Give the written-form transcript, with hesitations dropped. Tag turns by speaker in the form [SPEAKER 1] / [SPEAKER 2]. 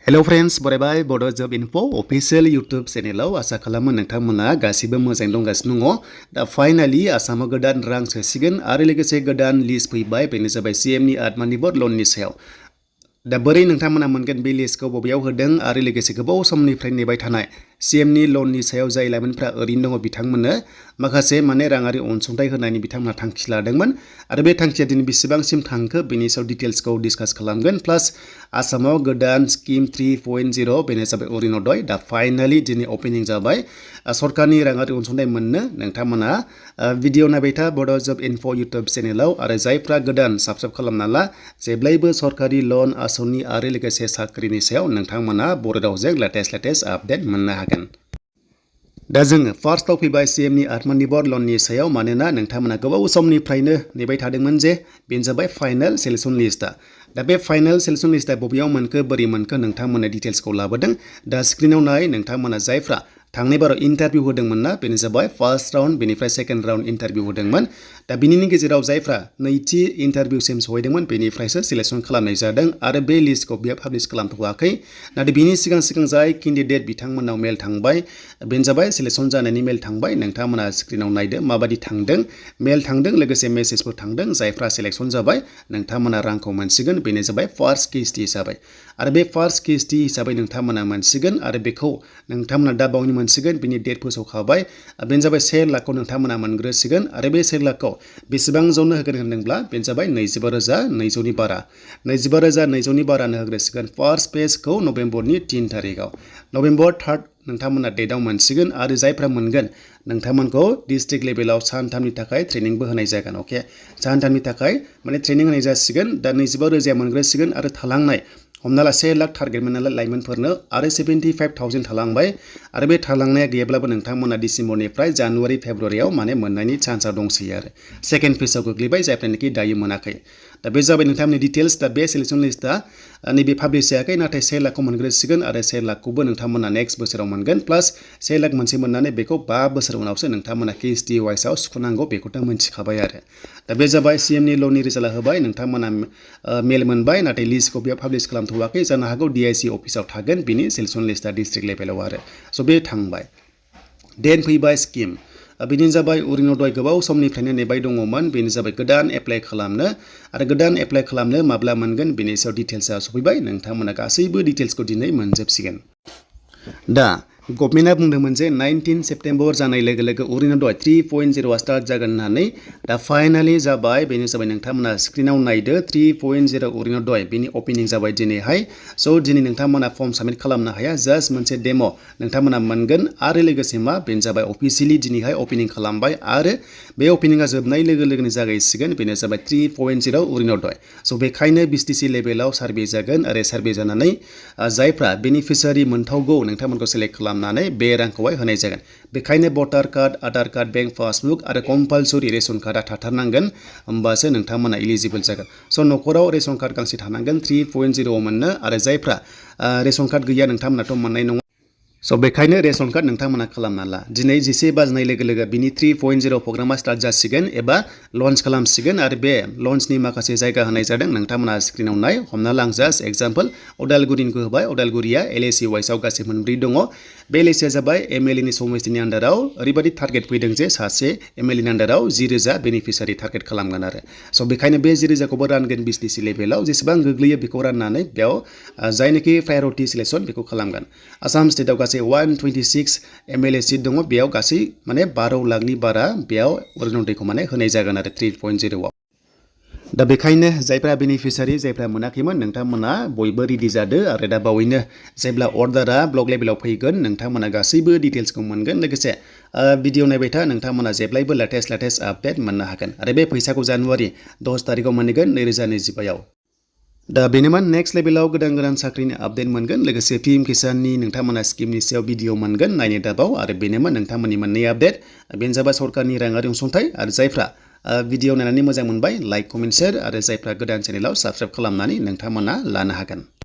[SPEAKER 1] Hello friends, बरायबाय Bodo Job Info official YouTube channel आसा खालामो नोंथांमोना गासिबो मोजाङै दंगासिनो दङ। दा फाइनाली आसामाव गोदान रां सोसिगोन आरो लोगोसे गोदान लिस्ट फैबाय बेनो जाबाय CMनि आत्मनिर्भर लननि सायाव। दा बोरै नोंथांमोना मोनगोन बे लिस्टखौ बबेयाव होदों आरो लोगोसे गोबाव समनिफ्राय नेबाय थानाय CMनि लननि सायाव जाय लाइमोनफ्रा ओरैनो दङ बिथांमोननो माखासे राङारि अनसुंथाइ होनायनि बिथांमोना थांखि लादोंमोन आरो बे थांखिया दिनै बेसेबांसिम थांखो बेनि सायाव डिटेल्सखौ डिसकास खालामगोन प्लास आसामाव गोदान स्किम 3.0 बेनो जाबाय अरुणोदय दा फाइनाली दिनै ओपनिं जाबाय सरकारनि राङारि अनसुंथाइ मोननो नोंथांमोना भिडिअ नायबाय था बड' जब इनफो इउट्युब चेनेलाव आरो जायफ्रा गोदान साबस्क्राइब खालामना ला जेब्लायबो सरकारि लन आसनि आरो लोगोसे साख्रिनि सायाव नोंथांमोना बर' रावजों लेटेस्ट आपडेट मोननो हागोन। दा जोङो फार्स्टआव फैबाय CMनि आत्मनिर्भर लननि सायाव मानोना नोंथांमोना गोबाव समनिफ्रायनो नेबाय थादोंमोन जे बेनो जाबाय फाइनाल सेलेक्शन लिस्टआ। दा बे फाइनाल सेलेक्शन लिस्टआ बबेयाव मोनखो बोरै मोनखो नोंथांमोना डिटेल्सखौ लाबोदों। दा स्क्रिनाव नाय नोंथांमोना जायफ्रा थांनाय बाराव इन्टारभिउ होदोंमोन ना बेनो जाबाय फार्स्ट राउन्ड बेनिफ्राय सेकेन्ड राउन्ड इन्टारभिउ होदोंमोन। दा बिनिनि गेजेराव जायफ्रा नैथि इन्टारभिउसिम सहैदोंमोन बेनिफ्रायसो सिलेक्शन खालामनाय जादों आरो बे लिस्टखौ बेयो पाब्लिश खालामथ'वाखै। नाथाय बिनि सिगां जाय केन्डिडेट बिथांमोननाव मेल थांबाय बेनो जाबाय सिलेक्शन जानायनि मेल थांबाय नोंथांमोना स्क्रिनाव नायदो माबादि थांदों मेल थांदों लोगोसे मेसेजबो थांदों जायफ्रा सिलेक्शन जाबाय नोंथांमोना रांखौ मोनसिगोन बेनो जाबाय फार्स्ट किस्ति हिसाबै आरो बे फार्स्ट किस्ति हिसाबै नोंथांमोना मोनसिगोन आरो बेखौ नोंथांमोना दा बावैनो मोनसिगोन बिनि डेट फोसावखाबाय बेनो जाबाय 1 लाखखौ नोंथांमोना मोनग्रोसिगोन आरो बे 1 लाखखौ बेसेबां जौनो होगोन होनदोंब्ला बेनो जाबाय 25,200 बारा 25,200 बारानो होग्रोसिगोन फार्स्ट पेजखौ नभेम्बरनि 3 तारिखआव नभेम्बर 3 नोंथांमोना डेटआव मोनसिगोन आरो जायफ्रा मोनगोन नोंथांमोनखौ डिस्ट्रिक्ट लेभेलाव सानथामनि थाखाय ट्रेनिंबो होनाय जागोन अके सानथामनि थाखाय ट्रेनिं होनाय जासिगोन दा 25,000 मोनग्रोसिगोन आरो थालांनाय हमना ला 1 लाख टारगेटमोन नालाय लाइमोनफोरनो आरो 75,000 थालांबाय आरो बे थालांनाया गैयाब्लाबो नोंथांमोना डिसेम्बरनिफ्राय जानुवारि फेब्रुवारियाव मोननायनि चान्सआ दंसै आरो सेकेन्ड फेजआव गोग्लैबाय जायफ्रानोखि दायो मोनाखै। दा बे जाबाय नोंथांमोननि डिटेल्स दा बे सिलेक्शन लिस्टआ नैबे पाब्लिश जायाखै नाथाय 1 लाखखौ मोनग्रोसिगोन आरो 1 लाखखौबो नोंथांमोना नेक्स्ट बोसोराव मोनगोन प्लास 1 लाख मोनसे मोननानै बेखौ 5 बोसोर उनावसो नोंथांमोना किस्ति वाइसआव सुख'नांगौ बेखौथ' मोनथिखाबाय आरो दा बे जाबाय CMनि लननि रिजाल्टआ होबाय नोंथांमोना मेल मोनबाय नाथाय लिस्टखौ बेयाव पाब्लिश खालामथ'वाखै जानो हागौ DIC अफिसाव थागोन बिनि सिलेक्शन लिस्टआ डिस्ट्रिक्ट लेभेलाव आरो स' बे थांबाय देन फैबाय स्किम बेनो जाबाय अरुणोदय गोबाव समनिफ्रायनो नेबाय दङमोन बेनो जाबाय गोदान एप्लाइ खालामनो आरो गोदान एप्लाइ खालामनो माब्ला मोनगोन बेनि सायाव डिटेल्सआ सफैबाय नोंथांमोना गासैबो डिटेल्सखौ दिनै मोनजोबसिगोन। दा गभर्नमेन्टआ बुंदोंमोन जे 19 सेप्तेम्बर जानाय लोगो लोगो अरुणोदय 3.0 स्टार्ट जागोन होननानै दा फाइनाली जाबाय बेनो जाबाय नोंथांमोना स्क्रिनाव नायदो 3.0 अरुणोदय बेनि ओपनिं जाबाय दिनैहाय स' दिनै नोंथांमोना फर्म साबमिट खालामनो हाया जास्ट मोनसे डेम' नोंथांमोना मोनगोन आरो लोगोसे बेनो जाबाय अफिसियेलि दिनैहाय ओपनिं खालामबाय आरो बे ओपनिंआ जोबनाय लोगो लोगोनो जागायसिगोन बेनो जाबाय 3.0 अरुणोदय स' बेखायनो BTC लेभेलाव सार्भे जागोन आरो सार्भे जानानै जायफ्रा बेनिफिसियारि मोनथावगौ नोंथांमोनखौ सेलेक्ट खालामनानै बे रांखौहाय होनाय जागोन बेखायनो भटार card Aadhaar card bank passbook आरो कम्पालसरि रेशन कार्डआ थाथारनांगोन होमबासो नोंथांमोना इलिजिबल जागोन स' न'खराव रेशन कार्ड गांसे थानांगोन 3.0 मोननो आरो जायफ्रा रेशन कार्ड गैया नोंथांमोनाथ' मोननाय नङा स' बेखायनो रेशन कार्ड नोंथांमोना खालामना ला दिनै 11 बाजिनाय लोगो लोगो बिनि 3.0 प्रग्रामा स्टार्ट जासिगोन एबा लन्च खालामसिगोन आरो बे लन्चनि माखासे जायगा होनाय जादों नोंथांमोना स्क्रिनाव नाय हमना ला आं जास्ट एग्जाम्पल उदालगुरिनिखौ होबाय उदालगुरिया LAC वाइसआव गासै 4 दङ बे LACआ जाबाय MLAनि समस्तिनि आन्दाराव ओरैबायदि टारगेट फैदों जे सासे MLAनि आन्दाराव 10,000 बेनिफिसियारि टारगेट खालामगोन आरो स' बेखायनो बे 10,000खौबो रानगोन BTC लेभेलाव जेसेबां गोग्लैयो बेखौ राननानै बेयाव जायनोखि प्रायरिटि सिलेक्शन बेखौ खालामगोन आसाम स्टेटआव गासै 126 MLA सिट दङ बेयाव गासै 12 लाखनि बारा बेयाव अरुणोदयखौ होनाय जागोन आरो 3.0 आव दा बेखायनो जायफ्रा बेनिफिसियारि जायफ्रा मोनाखैमोन नोंथांमोना बयबो रेडि जादो आरो दा बावैनो जेब्ला अर्डारा ब्लक लेभेलाव फैगोन नोंथांमोना गासैबो डिटेल्सखौ मोनगोन लोगोसे भिडिअ नायबाय था नोंथांमोना जेब्लायबो लेटेस्ट आपडेट मोननो हागोन आरो बे फैसाखौ जानुवारि 10 तारिखआव मोनगोन 2025आव दा बेनोमोन नेक्स्ट लेभेलाव गोदान साख्रिनि आपडेट मोनगोन लोगोसे PM किसाननि नोंथांमोना स्किमनि सायाव भिडिअ मोनगोन नायनो दाबाव आरो बेनोमोन नोंथांमोननि मोननै आपडेट बेनो जाबाय सरकारनि राङारि अनसुंथाइ आरो जायफ्रा भिडिअ नायनानै मोजां मोनबाय लाइक कमेन्ट शेयार आरो जायफ्रा गोदान चेनेलाव साबस्क्राइब खालामनानै नोंथांमोना लानो हागोन।